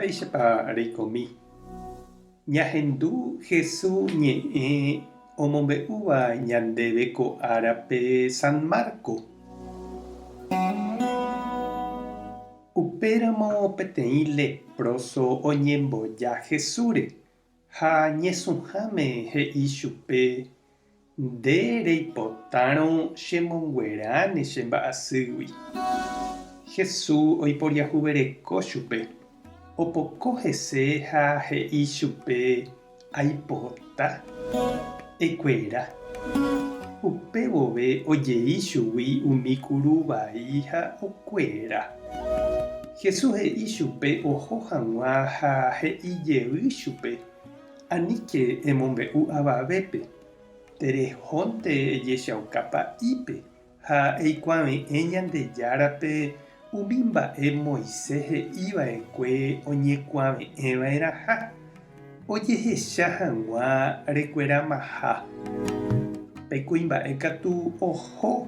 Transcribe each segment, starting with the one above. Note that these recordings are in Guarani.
Mba'éichapa reikomi? Ñahendu Hesu ñe'ẽ omombe'úva ñandéve ko árape San Marco. Upéramo peteĩ leproso oñemboja Hesúre Ha ñesũháme he'i chupe, Nde reipotárõ chemongueráne che mba'asýgui. Jesús oiporiahuvereko chupe, opoko hese ha he'i chupe, Aipota, ekuera. Upe vove ojei chugui umi kuru vai ha okuera. Jesús he'i chupe oho hag̃ua ha he'i jey chupe, Aníke emombe'u avavépe, terehónte ejechauka pa'ípe ha eikuave'ẽ Ñandejárape umi mba'e Moisés he'i va'ekue oñekuave'ẽ va'erãha, ojehecha hag̃ua rekueramaha. Pe kuimba'e katu oho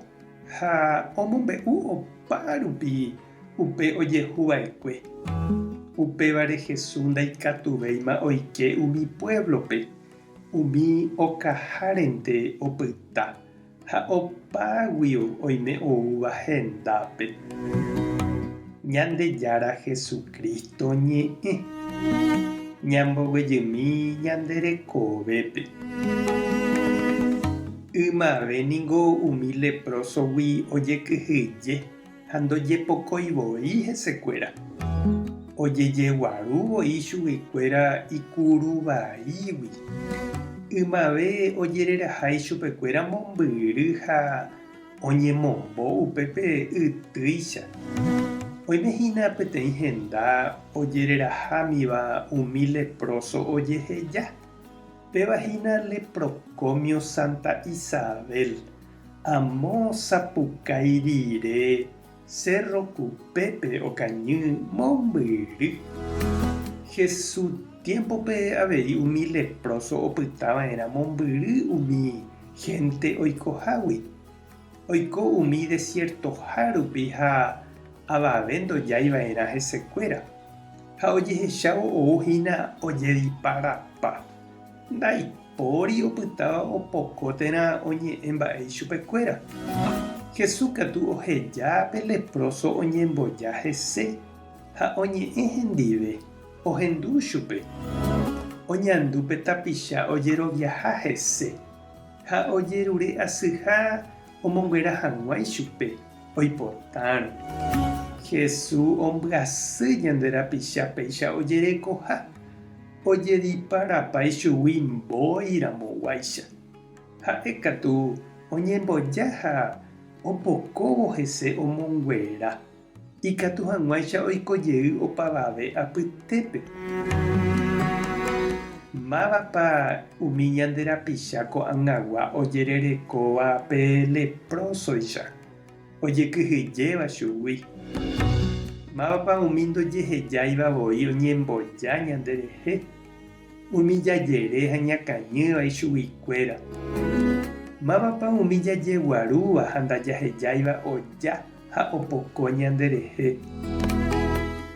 ha omombe'u opa rupi upe ojehu va'ekue. Upévare Jesús ndaikatuvéima oike umi puévlope, umi okahárente opyta ha opáguio oime oúva hendápe. Ñandejára Jesucristo ñe'ẽ. Ñamboguejymi ñande rekovépe. Ymave ningo umi leprósogui ojekyhyje ha ndojepokói voi hesekuéra. Ojejeguaru voi chuguikuéra ikuru vaígui. Ymave ojereraha ichupekuéra mombyry ha oñemombo upépe ytýicha. Oime hína peteĩ henda ojererahámiva umi lepróso ojeheja. Péva hína Leprocomio Santa Isabel. Amo sapukái rire Cerro Kupépe okañy mombyry. Jesús tiémpope avei umi lepróso opyta va'erã mombyry umi hénte oikohágui. Oiko umi desiertoha rupi ha avave ndojái va'erã hesekuéra. Ha ojehechávo ou hína ojediparapa. Ndaipóri opytáva opoko térã oñe'ẽ mba'e ichupekuéra. Jesús katu oheja pe lepróso oñemboja hese ha oñe'ẽ hendive, ohendu chupe. Oñandu pe tapicha ojeroviaha hese ha ojerure asyha omonguera hag̃ua ichupe oipotárõ. Jesús ombyasy ñande rapicha péicha ojerekoha. Ojediparapa ichugui mbói ramoguáicha. Ha'e katu oñemboja ha opokóvo hese omonguera, ikatu hag̃uáicha oiko jey opavave apytépe. Mávapa umi ñande rapicha ko'ag̃agua ojererekóva pe leprósoicha, ojekyhyjéva chugui? Mávapa umi ndojehejáiva voi oñemboja ñanderehe, umi jajere ha ñakañýva ichuguikuéra? Mávapa umi jajeguarúva ha ndajahejáiva oja ha opoko ñanderehe?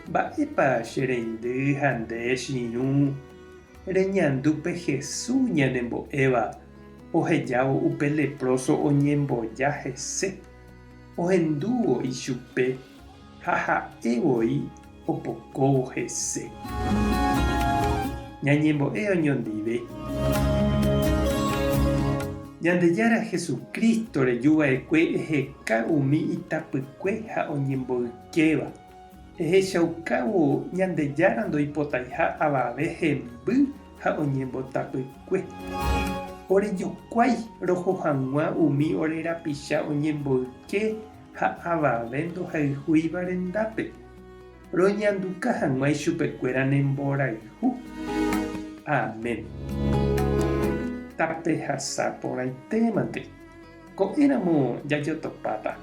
Mba'épa che reindy ha nde che irũ reñandu pe Jesús ñanembo'éva ohejávo upe lepróso oñemboja hese, ohendúvo ichupe ha ha'e voi opokóvo hese. Ñañembo'e oñondive. Ñandejára Jesucristo reju va'ekue eheka umi itapykue ha oñemboykéva, ehechaukávo Ñandejára ndoipotaiha avave hemby ha oñembotapykue. Orejokuái roho hag̃ua umi ore rapicha oñemboyke ha avave ndohayhúiva rendápe, roñanduka hag̃ua ichupekuéra ne mborayhu. Amén. Tapehasa porãitémante. Ko'ẽramo jajotopáta.